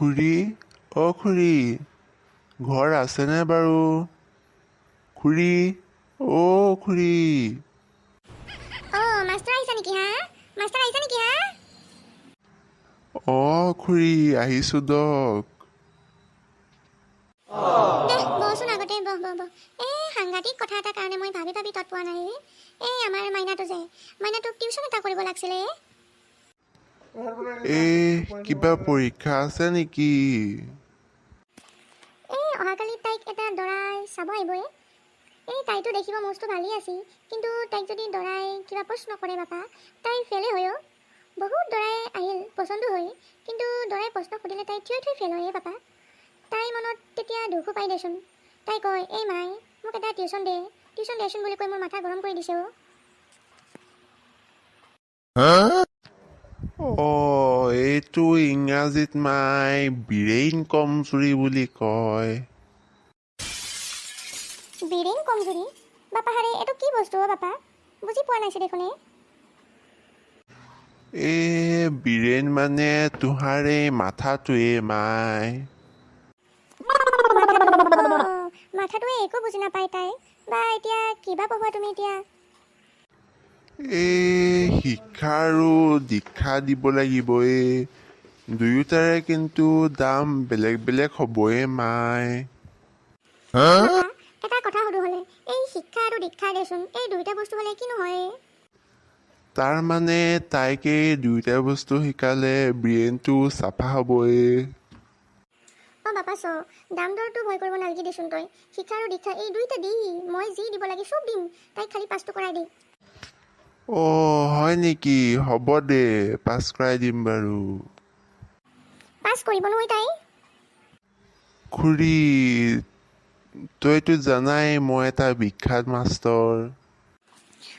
খুৰী, অ' খুৰী, ঘৰ আছেনে বাৰু? খুৰী, অ' খুৰী। অঁ, মাষ্টৰ আহিছা নেকি হা? মাষ্টৰ আহিছা নেকি হা? অঁ খুৰী, আহিছোঁ দক। দে বহচোন আগতে, বহ বহ বহ। এই সাংঘাতিক কথা এটাৰ কাৰণে মই ভাবি ভাবি তত পোৱা নাই। এই আমাৰ মাইনাটো যে, মাইনাটোক টিউশ্যন এটা কৰিব লাগিছিলে। এই কিবা পৰীক্ষা আছে নেকি? এই অহাকালি তাইক এটা দৰাই চাব আহিব। এই তাইতো দেখিব মস্ত ভালেই আছিল, কিন্তু তাইক যদি দৰাই কিবা প্ৰশ্ন কৰে বাপা, তাই ফেইলে হয় অ'। বহুত দৰাই আহিল, পচন্দো হয়, কিন্তু দৰাই প্ৰশ্ন সুধিলে তাই থিয় থিয় ফেইল হয় বাপা। তাই মনত তেতিয়া দুখো পাই দেচোন। তাই কয়, "এই মাই, মোক এটা টিউশ্যন দে, টিউশ্যন দেচোন" বুলি কৈ মোৰ মাথা গৰম কৰি দিছে অ'। অঁ, এইটো ইংৰাজীত মাই ব্ৰেইন কমজুৰি বুলি কয়। ব্ৰেইন কমজুৰি? বাপা হাৰে, এইটো কি বস্তু অ' বাপা? বুজি পোৱা নাইছে দেখোন। এই এই ব্ৰেইন মানে তোহাৰ এই মাথাটোৱে মাই। মাথাটো? মাথাটোৱে একো বুজি নাপায় তাই বা। এতিয়া কিবা পঢ়োৱা তুমি এতিয়া? এই শিক্ষা আৰু দীক্ষা দিব লাগিব। এই দুয়োটাৰে কিন্তু দাম বেলেগ বেলেগ হ'বই মাই। বাপা, এটা কথা সুধো হ'লে, এই শিক্ষা আৰু দীক্ষা দেচোন, এই দুয়োটা বস্তু হ'লে কিনো হয়? তাৰ মানে তাইক এই দুয়োটা বস্তু শিকালে ব্ৰেইনটো চাফা হ'বই। অঁ বাপা, চ, দাম দৰটো ভয় কৰিব নালাগে দেচোন তই। শিক্ষা আৰু দীক্ষা এই দুইটা দি মই যি দিব লাগে চব দিম, তাইক খালি পাছটো কৰাই দে। অ' হয় নেকি? হ'ব দে, পাছ কৰাই দিম বাৰু। পাছ কৰিব নহয় তাই? খুৰী, তইতো জানাই মই এটা বিখ্যাত মাষ্টৰ।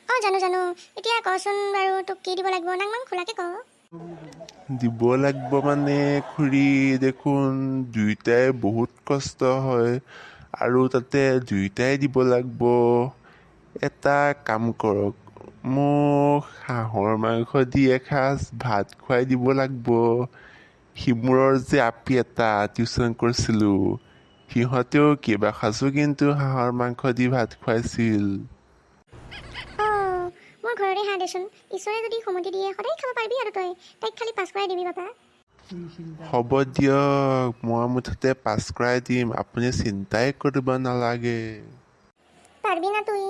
অঁ, জানো জানো। এতিয়া কচোন বাৰু, তোক কি দিব লাগিব? নাং মাং খোলাকে ক। দিব লাগিব মানে খুৰী, দেখোন দুয়োটাই বহুত কষ্ট হয় আৰু তাতে দুয়োটাই দিব লাগিব। এটা কাম কৰক, মোক হাঁহৰ মাংস দি এসাঁজ ভাত খুৱাই দিব লাগিব। সিমূৰৰ যে আপি এটা টিউচন কৰিছিলোঁ, সিহঁতেও কেইবা সাজো কিন্তু হাঁহৰ মাংস দি ভাত খুৱাইছিল। অঁ, মোৰ ঘৰৰে হাঁহ দেচোন। ঈশ্বৰে যদি সুমতি দিয়ে, সদায় খাব পাৰিবি আৰু। তই তাইক খালি পাছ কৰাই দিবি বাপা। হ'ব দিয়ক, মই মুঠতে পাছ কৰাই দিম, আপুনি চিন্তাই কৰিব নালাগে। পাৰিবি না তুই?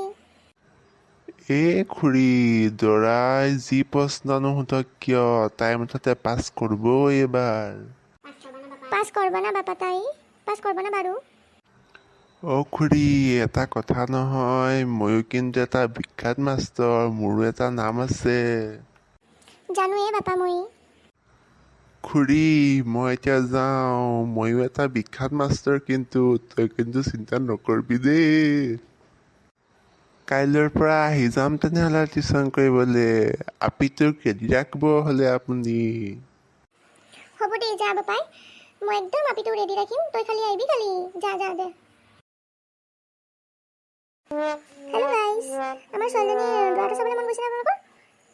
এই খুৰী, দৰাই যি প্ৰশ্ন নুসুধক কিয়, তাই মুঠতে পাছ কৰিবই এইবাৰ। পাছ কৰবা না বাপা? তাই পাছ কৰবা না বাৰু? অ' খুৰী, এটা কথা নহয়, ময়ো কিন্তু এটা বিখ্যাত মাষ্টৰ, মোৰো এটা নাম আছে। জানোৱে বাপা মই। খুৰী, মই এতিয়া যাওঁ। ময়ো এটা বিখ্যাত মাষ্টৰ কিন্তু, তই কিন্তু চিন্তা নকৰিবি দেই। কাইলৈৰ পৰা আহি যাম তেনেহ'লে টিউচন কৰিবলৈ। আপিটোক ৰেডি ৰাখিব হ'লে আপুনি। হ'ব দে, যা বাপাই। মই একদম আপিটো ৰেডি ৰাখিম, তই খালি আহিবি খালি। যা যা দে। হেল্ল' গাইজ, আমাৰ ছোৱালীজনীৰ ল'ৰাটো চাবলৈ মন গৈছেনে আপোনালোকৰ?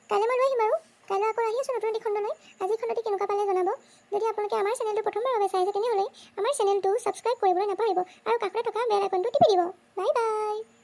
কাইলৈ মই লৈ আহিম বাৰু। কাইলৈ আকৌ আহি আছোঁ নতুন এটি খণ্ড লৈ। আজি খণ্ডটি কেনেকুৱা পালে জনাব। যদি আপোনালোকে আমাৰ চেনেলটো প্ৰথমবাৰৰ বাবে চাইছে, তেনেহ'লে আমাৰ চেনেলটো ছাবস্ক্ৰাইব কৰিবলৈ নাপাহৰিব আৰু কাষতে থকা বেল আইকনটো টিপি দিব। Bye bye.